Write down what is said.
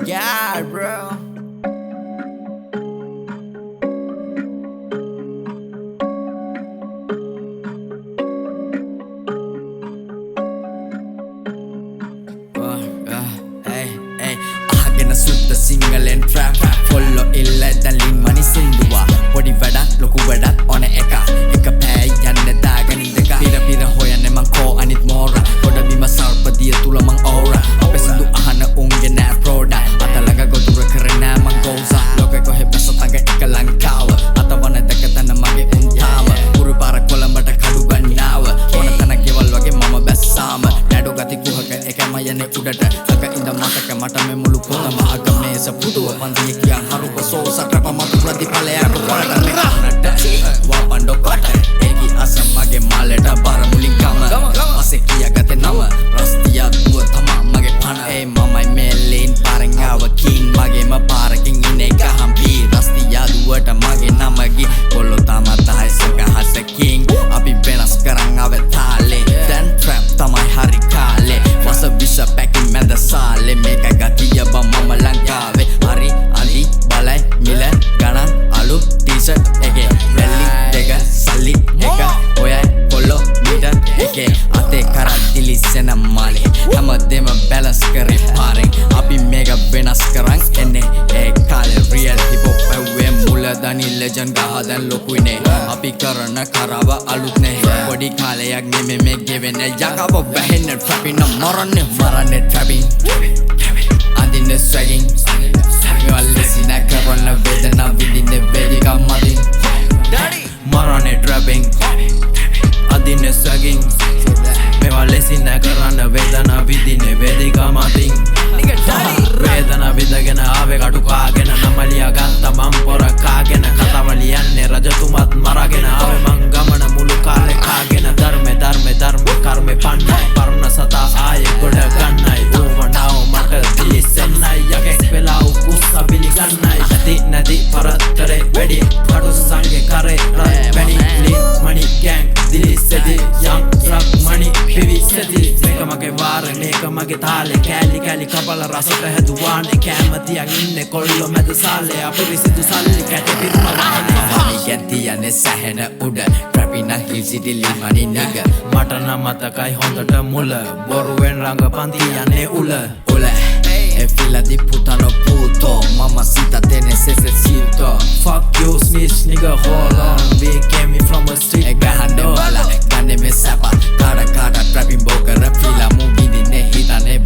God, bro. අහගෙන සුද්ද සිංහලෙන් ට්‍රැප් ෆොලෝ ඉල්ල දැන් ලින් මනි සින්දුවා. පොඩි වැඩක් ලොකු වැඩක් ඕන එක එක පෑ යන්න දාගනින් දෙක පිර පිර හොයන්නේ මං කෝ අනිත් මෝරා. ගොඩ බිම සර්ප දිය තුල මං ඕරා. අපේ සින්දු අහන උන්ගේ නෑ ප්‍රෝඩා. අත ළඟ ගොදුර කරේ නෑ මං ගෝසා. ලෝකෙ කොහෙ බැස තඟ එක ලංකාව. අතවන දැක තැන මගේ උන් තාම. කුරු පාර කොළඹට කඩු ගන්නාව. ඕන තැන ගෙවල් වගේ මම බැස්සාම. නඩු ගති කුහක එකම යන්නේ උඩට. අග ඉඳ මතක මට මේ මුළු පොතම. අග මේස පුටුව පන්තිය කියන් හරුප සෝස ට්‍රැප මතු ප්‍රතිඵලයක් කොලට මේ කනට වාපන්ඩෝ කොට ඒකි අස මගේ මාලෙට බර මුලින් ගම පස්සේ කියාගත්තේ නම රස්තියාදුව තමා මගේ පණ. ඒ මමයි මේ ලේන් පාරෙන් ආව කිං මගේම පාරකින් ඉන්නේ ගහම්පි රස්තියාදුවට මගේ නම ගි කොල්ලෝ තාමත් හයිසක හස කිං. අපි වෙනස් කරන් ආවේ තාලේ දැන් ට්‍රැප් තමයි හරි කාලේ. වස විස පැකින් මැද සාලේ මේක ගතිය බං මම ලංකාවේ. හරි අලි බලයි මිල ගණන් අලු ටී-ෂර්ට් එකේ රැලි දෙක සල්ලි එක ඔයයි කොල්ලෝ මීටර් එකේ අතේ කරක් දිලිසෙන මාලේ හැමදේම බැලන්ස් කරේ පාරෙන්. අපි මේක වෙනස් කරන් එන්නේ ඒ කාලේ රියල් හිප් හොප් ඇව්වේ මුල දනි ලෙජන්ඩ් ගහ දැන් ලොකුයිනේ. අපි කරන කරව අලුත් නේ පොඩි කාලයක් නෙමෙයි මේ ගෙවෙන්නේ. යකව වැහෙන්න ට්‍රැපින් නම් මරන්නේ මරන්නේ ට්‍රැපින් අඳින්නේ ස්වැගින් මේවා ලෙසි නෑ කරන්න වේදනා විඳින්නේ වේදිකා මතින්. මරන්නේ ට්‍රැපින් අඳින්නේ ස්වැගින් මේවා ලෙසි නෑ කරන්න වේදනා විඳින්නේ වේදිකා මතින්. වේදනා විඳගෙන ආවේ කටු කාගෙන නම ලියා ගත්ත මං පොර කාගෙන කතාව ලියන්නේ රජතුමත් මරාගෙන ආවේ මං ගමන මුළු කාලේ කාගෙන ධර්මේ ධර්මේ ධර්මේ කර්මේ පන්නයි පරණ සතා ආයේ ගොඩ ගන්නයි ඌව නාව මට දිලිසෙන්නයි යකෙක් වෙලා උකුස්ස පිළිගන්නයි ඇති නැති පරතරේ වැඩි කඩු සංගේ කරේ රත් වැඩි ලී මනි ගෑන් දිලිසෙති යම් ට්‍රක් මනි පිවිසෙති. මේක මගේ වාර මේක මගේ තාලේ කෑලි කෑලි කපල රසට හැදුවානේ කෑම තියන් ඉන්නේ කොල්ලෝ මැද සාලේ අපිරිසිදු සල්ලි කැටේ පිරුණ වානේ. මනි ගැතියන්නේ සැහෙන උඩ ට්‍රැපින් නම් හිල් සිටි ලී මනි නිග. මට නම් මතකයි හොඳට මුල බොරුවෙන් රඟපන් තියන්නේ උල උල E fila di puttana puto Mamacita tenés ese cinto. Fuck you snitch nigga, hold on, we came in from a street. ඒ ගහන්නේ බල ගන්නේ මේ සැප කාඩ කාඩ ට්‍රැපින් බෝ කර ෆිලා මු විඳින්නේ හිතන්නේ